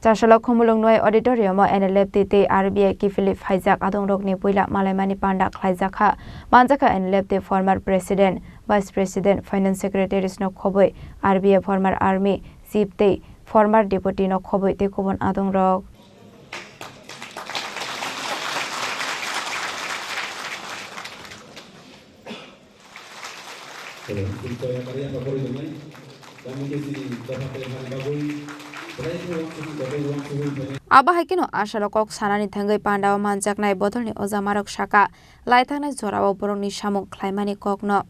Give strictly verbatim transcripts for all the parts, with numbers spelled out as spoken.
Chasalo Khumulwng Noi Auditorium o N L F T tei R B I kiphilwi phaijak adongrokni puila malaimani panda khlaijakha. Manjakha N L F T former President, Vice President, Finance Secretaries no khobwi, R B I former Army Chief tei former Deputy no khobwi tei kubun adongrok. Abo hai kheno asalo kok sanani thangwi pandao manjaknai bodolni ojamarok saka, laithangna jorao borokni samung khlaimani kokno.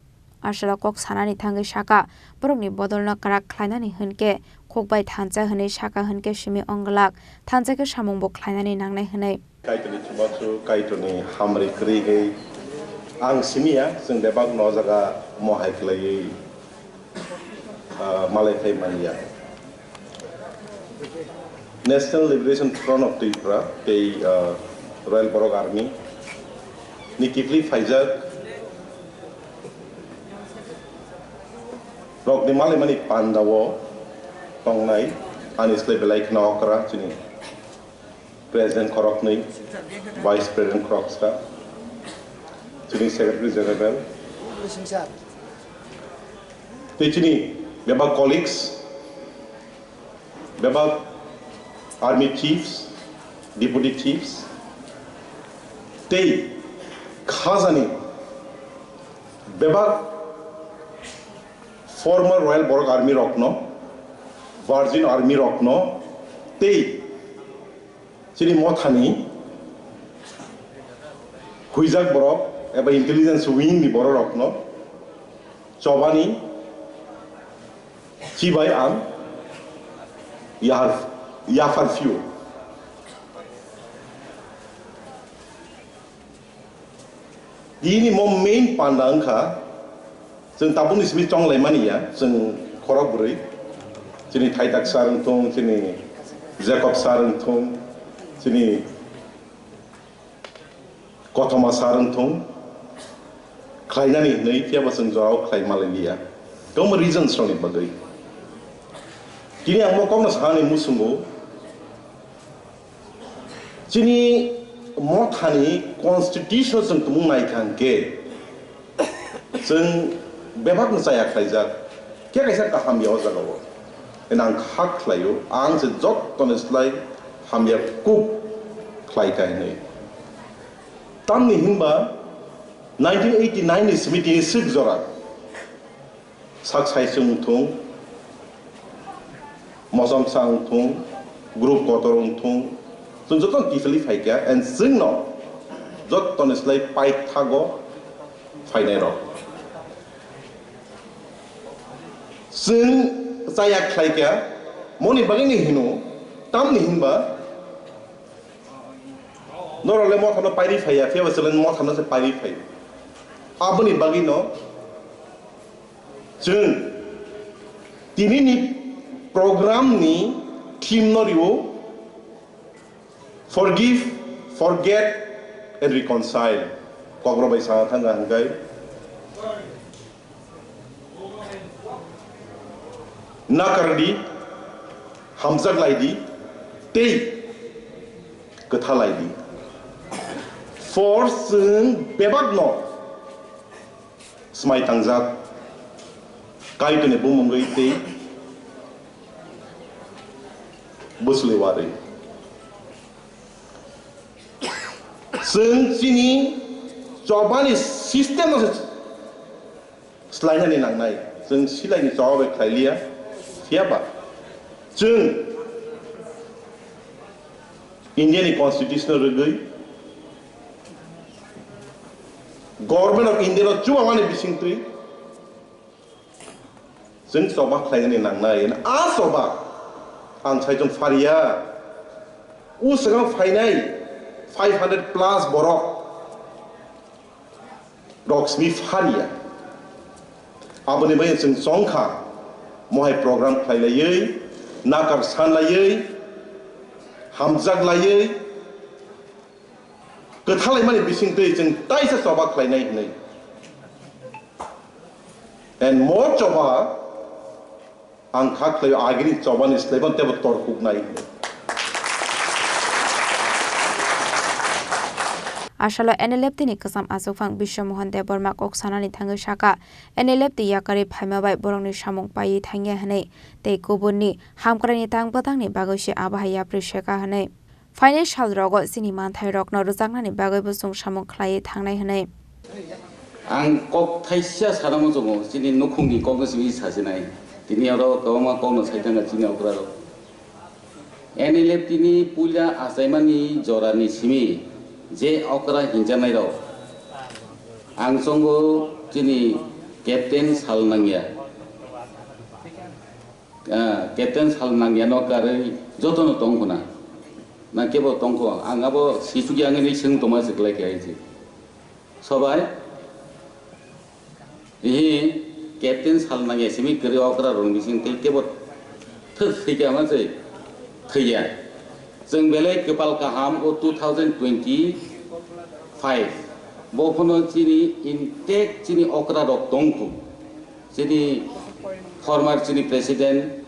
Asalo kok sanani thangwi saka, borokni bodolno kwrak khlainani hwnkhe khukbai thansa hwnwi saka hwnkhe simi wnglak, thansa khe samungbo khlainani nangnai hwnwi. Kaitorni chubachu, Kaitorni hamri kwrwigwi ang simiya, chwng bebak no jaga mohai khlaiwi, ah, malai phai manya. National Liberation Front of Tripura tei, ah, Royal Borok Army ni kiphilwi phaijak rokni malaimani pandao tongnai ani slai belai kheno okra chini. President khoroknwi, Vice President khoroksa, chini Secretary General, tei chini bebak colleagues, bebak Army Chiefs, Deputy Chiefs, tei khajani bebak former Royal Borok Army rokno, Virgin Army rokno, tei chini mothani huijak borok eba intelligence wing ni borok rokno chobani chibai ang yahar, yaphar phio. Bini mo main panda wngkha, chwng tabukni simi chonglaimani ya, chwng khorok bwrwi, chini Thaitak sir wngthung, chini Jacob sir wngthung, chini Kothoma sir wngthung, khlainani hwnwi phiyaba chwng jorao khlai malai liya. Tongmo reasons rokni bagwi. Tini ang mo kokno sanani muchungo, chini mothani constitution chwng tumung nai thang khe, chwng bebakno chaya khlaijak, khe kaisa kaham ya o jagao. Eno ang kha khlaio, ang se jottoni slai hamya kuk khlai kha hinwi. Tamni hinba nineteen eighty nine ni simi tini swk jora. Sak sai se wngthung, mosom sa wngthung, group kotor wngthung, chwng joto kiphilwi phaikha, and chwngno jottoni slai paithago phainairok. Chwng chaya khlaikha, moni bagwino hino, tamni hinba norokle mothano pairi phaiya, phiyaba chwle mothano se pairi phai. Aboni bagwino Chwng tinini program ni theme no rio, "Forgive, forget and reconcile." Kokborok bai sana thangkha hwnkhe, nakar di, hamjak lai di, tei kwtha lai di. For chwng bebak no Swmai tangjak, Kaitorni bumungwi tei bwswlwi warwi. Chwng chini chobani system no se swlainani nangnai. Chwng silaini choba bai khlai liya. Phiyaba chwng India ni constitution rwgwi Government of India no chubamani bisingtwi chwng choba khlainani nangnai. A choba ang saichung phariya. O swkang phainai five hundred plus borok rok simi phariya. Aboni bai chwng chongkha, mohai program khlailaiwi, nakar sanlaiwi, hamjaklaiwi, kwthalaimani bisingtwi chwng taisa choba khlainai hwnwi. And mo choba ang kha khlai agini chobani slaiban tebo torkuknai hwnwi. Asalo N L F T ni kwcham achukphang Biswa Mohan Debbarma kok sanani thangwi saka, N L F T yakarwi phaima bai borokni samung paiwi thangya hwnwi tei kubunni hamkraini tang bwtangni bagwi se abo hai yapri seka hwnwi. Phainai salrogo chini manthairokno rwjaknani bagwibo chwng samung khlaiwi thangnai hwnwi. Ang kok thaisa sana muchungo, chini nukhungni kokno simi sasinai. Tini oro kwbangma kokno sai thangkha chini okrarok. N L F T ni puila achaimani jorani simi je okra hinjaknairok, ang chongo chini Captain Salnangya. Ah, Captain Salnangya no karwi jotono tong khuna. Na kebo tong kho? Ang abo sichukya wngwi swng tongma se kwlai khe hai se. Sobai? Ihi, Captain Salnangya simi kwrwi okra rong bising tei kebo thwk thwikya ma se thwiya. Chwng belai kwpal kaham o two thousand twenty-five. Bo phano chini intact chini okra rok tong kho. Chini former chini president,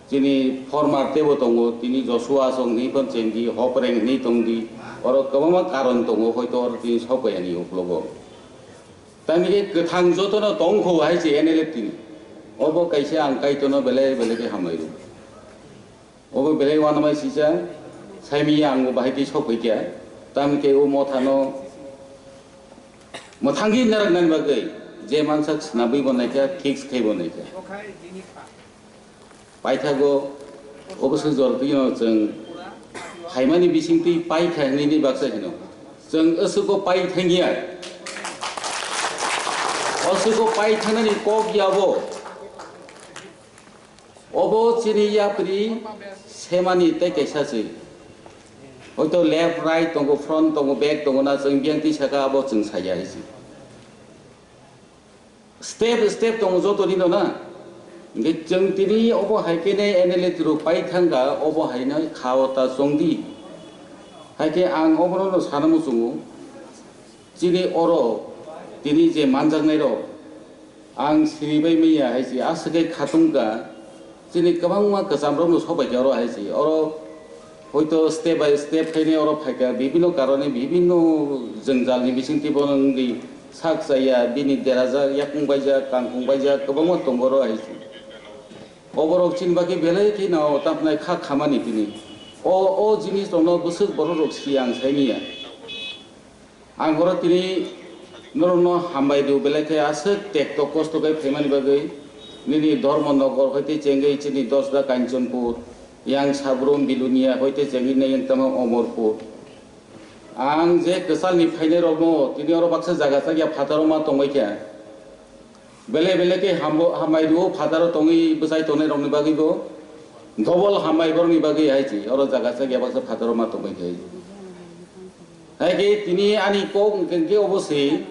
chini former tebo tongo, tini Joshua song hwnwi phan chengdi, Hopreng hwnwi tongdi, oro kwbangma karon tongo, hoito oro tini sokphaiyani uklogo. Tamni khe kwthang jotono tong kho hai se N L F T ni. Obo kaisa ang Kaitorno belai belai khe hambai rw. Obo belai uanamai sijak, saimiya ang bo bahai twi sok phaikha, tamni khe o mothano mwthangwi narwknani bagwi je mansak swnamwi bo naikha, fix khai bo naikha. Paithago obo se jor twino chwng phaimani bisingtwi paikha hwnwi baksa hino. Chwng aswko pai thangya. Aswko pai thangnani kok yabo. Obo chini yapri semani tei kaisa se. Hoito left, right tongo, front tongo, back tongo na, chwng biyang twi saka abo chwng saya hai se. Step, step tongo joto dino na. Hingke chwng tini obo hai khe ne N L A rok pai thangka, obo hai no kha o ta chongdi. Hai khe ang obono no sana muchungo. Chini oro tini je manjaknai rok, ang sini bai manya hai se aswk khe khatungka, chini kwbangma kwcham rok no sok bai khe oro hai se. Oro hoito step by step khainai oro phaikha, bibhinno karone, bibhinno jwngjal ni bisingtwi bono wngwi sak chaya, bini derajak, yakung baijak, kangkung baijak kwbangma tongo oro hai se. Oborok chini bagwi belai kheno tamni kha khamani tini. O, o jinis rokno bwswk borok rok si ang sai manya. Ang oro tini norokno hambai rw belai khe aswk tekto kosto khe phaimani bagwi nini Dharmanagar hoite chengwi chini Dosda Kanchanpur, yang Sabrum Bilonia hoite chengwi nai yang tamo Omorpur. Ang je kwchalni phainai rokno tini oro baksa jaga chakya phataro ma tongbai kha. Belai belai khe hambo, hambai rw-o phataro tongwi bwchai tongnai rokni bagwi bo double hambai borokni bagwi hai se oro jaga chakya baksa phataro ma tongbai khe. Hai khe tini ani kok hwnkhe hwnkhe obo se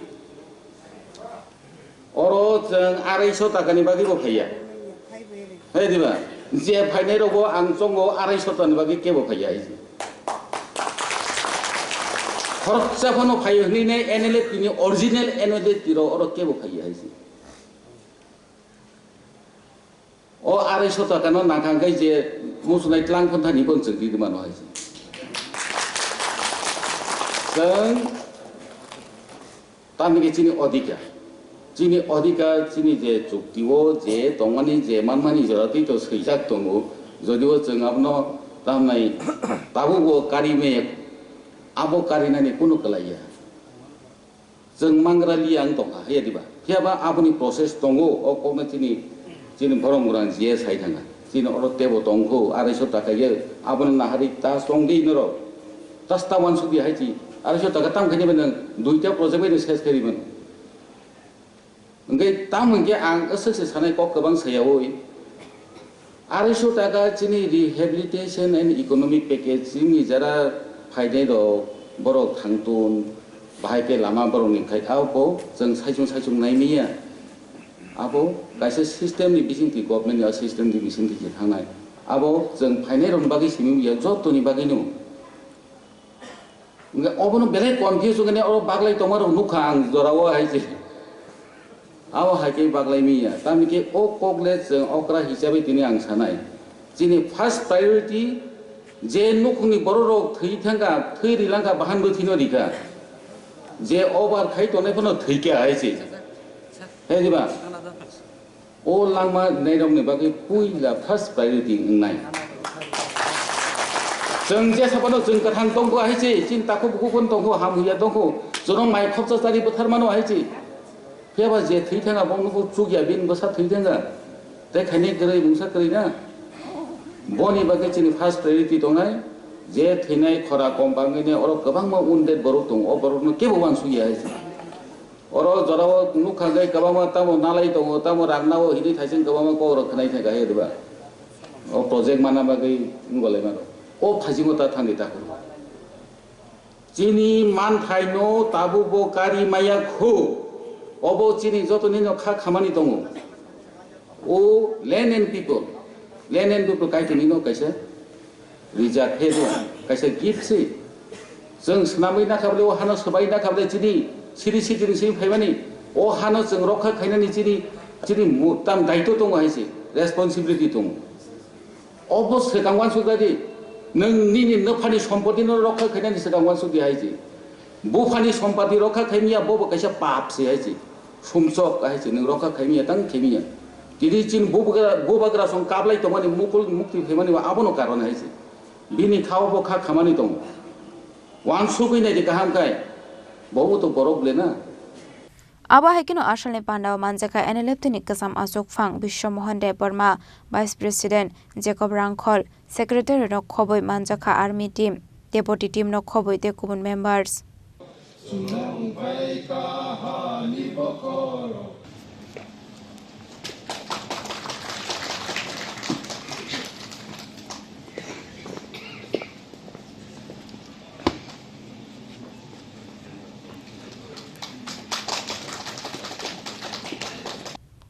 oro chwng arai sho takani bagwi bo phaiya. Hai diba? Je phainai rokbo ang chongo arai sho takani bagwi kebo phaiya hai se. Khoroksa phano phai hwnwi nai N L F T ni original N L F T rok oro kebo phaiya hai se. O arai sho taka no nang kha hwnkhe je muchunai tlang phunthani bo chwng ri mano hai se. Chwng tamni khe chini odhikar, chini odhikar, chini je chukti o je tongmani je manmani jora twi to swijak tongo, jodi o chwng abono tamnai tabuk bo kari me abo karinani kunu kwlai ya. Chwng mangra liya wng tongkha, haiya diba? Phiyaba aboni process tongo, o kokno chini, chini borok mura G S hai thangkha. Chini oro tebo tongkho, arai sho taka ye, abono naharwi ta chongdi norok. Tas ta wansukdi hai chi, arai sho taka tam khaini bai nwng duita project bai nwng ses khairi mano. Hwnkhe tam hwnkhe ang aswk se sanai kok kwbang sayaui. Arai sho taka chini rehabilitation and economic package chini jara phainai rok, borok thangtun, bahai khe lama borok ni khai, abo chwng saichung saichung nai manya. Abo kaisa system ni bisingtwi, government ni o system ni bisingtwi se thangnai. Abo chwng phainai rok ni bagwi simi ya, joto ni bagwi no. Hwnkhe obono belai confuse wngkhe oro baglai tongma rok nukha ang jorao hai se. Abo hai khe baglai manya. Tamni khe o kok le chwng okra hisabai tini ang sanai. Chini first priority je nukhungni borok rok thwi thangkha, thwi rilangkha, bahan bwthwino rikha. Je over khai tongnai phano thwikha hai se. Hai diba? O langma nairokni bagwi puila first priority wngnai. Chwng jesa phano chwng kwthang tongkho hai se, chini takhuk bukhuk phano tongkho, ham huya tongkho, chwrwng mai khopsa chari bwthar mano hai se. Phiya ba je thwi thangya, bo nukho chukya, bini bwsa thwi thangya. Tei khaini kwrwi mungsa kwrwi na. Boni bagwi chini first priority tongnai, je thwinai khora kom bangwini oro kwbangma wounded borok tongo, o borokno kebo uansukya hai se. Oro jorao nukha khe kwbangma tamo nalai tongo, tamo rang nao hinwi thaising kwbangma kok rok khwnai thangkha hai diba? O project mana bagwi wngolai mano. O phaisingbo ta thangdi takhuk. Chini manthaino tabukbo kari maya khu. Obo chini joto nini kha khamani tongo. O land and people, land and people kaitor nino kaisa rijak khe do, kaisa gift se. Chwng swnamwi nakha bole, o hano swbai nakha bole, chini siri sitini simi phaimani, o hano chwng rokha khainani chini, chini mu-, tam daitw tongo hai se, responsibility tongo. Obo swkang uansuk di, nwng nini nwphani sompotino rokha khainani swkang uansuk di hai se. Buphani sompati rokha khaimiya, bobo kaisa pap se hai se. Sumsok hai se, nwng rokha khaimiya, tang khaimiya. Tini chini bubagra, bubagra song kablai tongmani, mukul mukti phaimani, abono karon hai se. Bini khao bo kha khamani tongo. Uansugwi naidi kaham khai, bobo to borok le na. Abo hai kheno asalni pandao manjakha N L F T ni kwcham achukphang Biswa Mohan Debbarma, Vice President Jacob Rangkhol, Secretary no khobwi manjakha Army Team, Deputy Team no khobwi tei kubun members.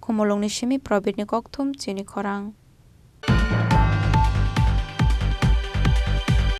Khumulwngni simi Probit ni kokthum chini khorang.